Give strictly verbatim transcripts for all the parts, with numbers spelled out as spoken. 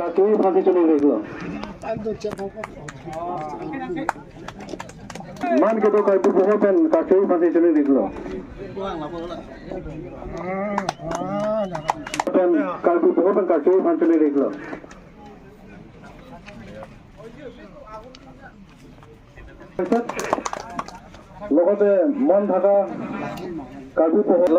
Kake phansi choningri iklo. Man kedo karbi boho pen kake phansi choningri iklo. Pen karbi boho pen kake phansi choningri iklo. লগতে মন থাকা কাৰ্বি Pahal.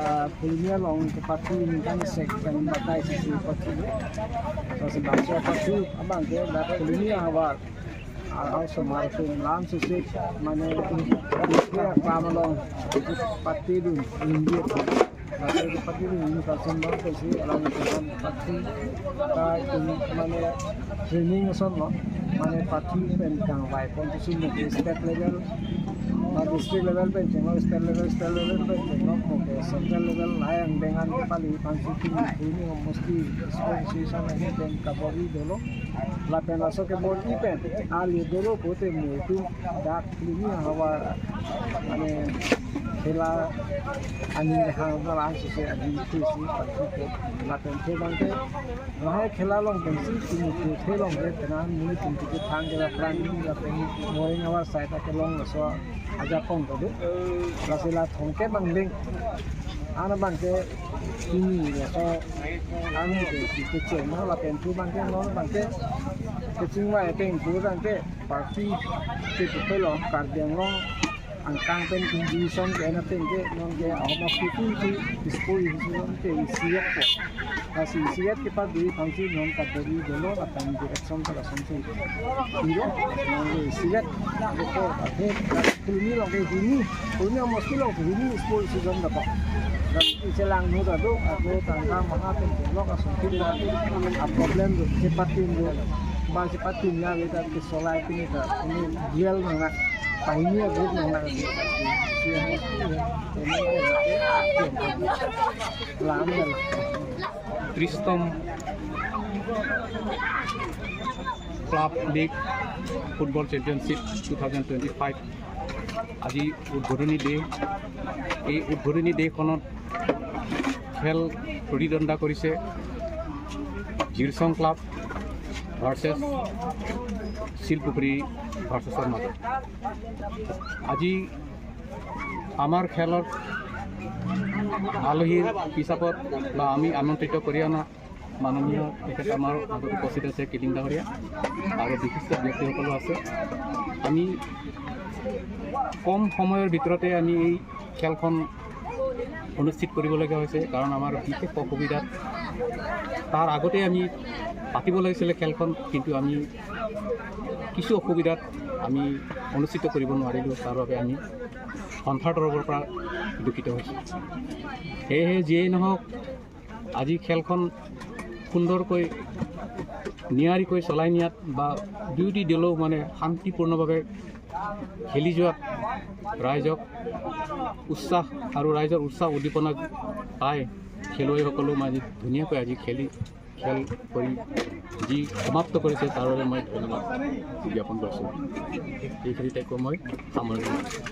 Ah, Pulmia along ke party ningkan sek pen batai sisi party. Terus bangso party abang ke dak Pulmia havar. Ah, also marching lam sisi mane ke kam along party dun India. Party dun ini kalsem bang ke si alam ningkan party ta mane training ason lo. Mane party pen kangvai pon pusi mo ke state level, ma district level pen chenglo, state level, state level pen chenglo, mo ke central level, lahai angdeng an kepali phansi pini, pini mostly sports association ahin pen kabor-i dolo, lapen laso kebor-i pen, ali dolo pote mo itum dak limi havar, mane khela ani hang dalang sisi ani itu si party ke, lapen ke bang ke, lahai khela along pensi, pini tu the along ke, tenan muni tum tu thang ke la plan ni la pen morning hour sai ta kelong laso aja pong ta do. Lasi la thong ke bang ding. Ana bang ke pini laso ani ke si kecheng ma lapen tu bang ke non bang ke kechingvai ateng tu bang ke party ke tu kelong Karbi Anglong angkang pen kum division ke na pen ke non ke ahoma putu si dispo division ke isiat ko. Lasi isiat ke pa dui phansi non kabor-i dolo lapen direction ke lason si. Iro non ke isiat ko ko athe Pulmi along ke hini, Pulmi mostly along hini dispo division dapat. Lasi chelang nu ta do, athe tangka maha pen kelok ason ti da a problem do, chepatin do. Ba chepatin ya kita ke solai pini ta ini duel nang Pahini abot nang. Lam nang. Tristom Club League Football Championship two thousand twenty-five আজি উদ্বোধনী ডে। এই উদ্বোধনী ডেখনত খেল প্ৰতিদ্বন্দ্বিতা কৰিছে Jirsong club versus Silpukhuri ভাৰ্চেছৰ মাজত। আজি আমাৰ খেলৰ আলহীৰ হিচাপত বা আমি আমন্ত্ৰিত কৰি অনা মাননীয় তেখেত আমাৰ মাজত উপস্থিত আছে, কিলিং ডাঙৰীয়া আৰু বিশিষ্ট ব্যক্তিসকলো আছে। আমি কম সময়ৰ ভিতৰতে আমি এই খেলখন অনুষ্ঠিত কৰিবলগীয়া হৈছে, কাৰণ আমাৰ বিশেষ অসুবিধাত, তাৰ আগতে আমি পাতিব লাগিছিলে খেলখন, কিন্তু আমি কিছু অসুবিধাত আমি অনুষ্ঠিত কৰিব নোৱাৰিলোঁ। তাৰ বাবে আমি সন্থাৰ তৰফৰ পৰা দুখিত হৈছোঁ। সেয়েহে যিয়েই নহওক, আজি খেলখন সুন্দৰকৈ নিয়াৰিকৈ চলাই নিয়াত বা দুয়োটি দলেও মানে শান্তিপূৰ্ণভাৱে খেলি যোৱাত ৰাইজক উৎসাহ আৰু ৰাইজৰ উৎসাহ উদ্দীপনা পাই খেলুৱৈসকলেও মানে ধুনীয়াকৈ আজি খেলি খেল কৰি যি সমাপ্ত কৰিছে, তাৰ বাবে মই ধন্যবাদ জ্ঞাপন কৰিছোঁ। এইখিনিতে কৈ মই সামৰণি মাৰিছোঁ।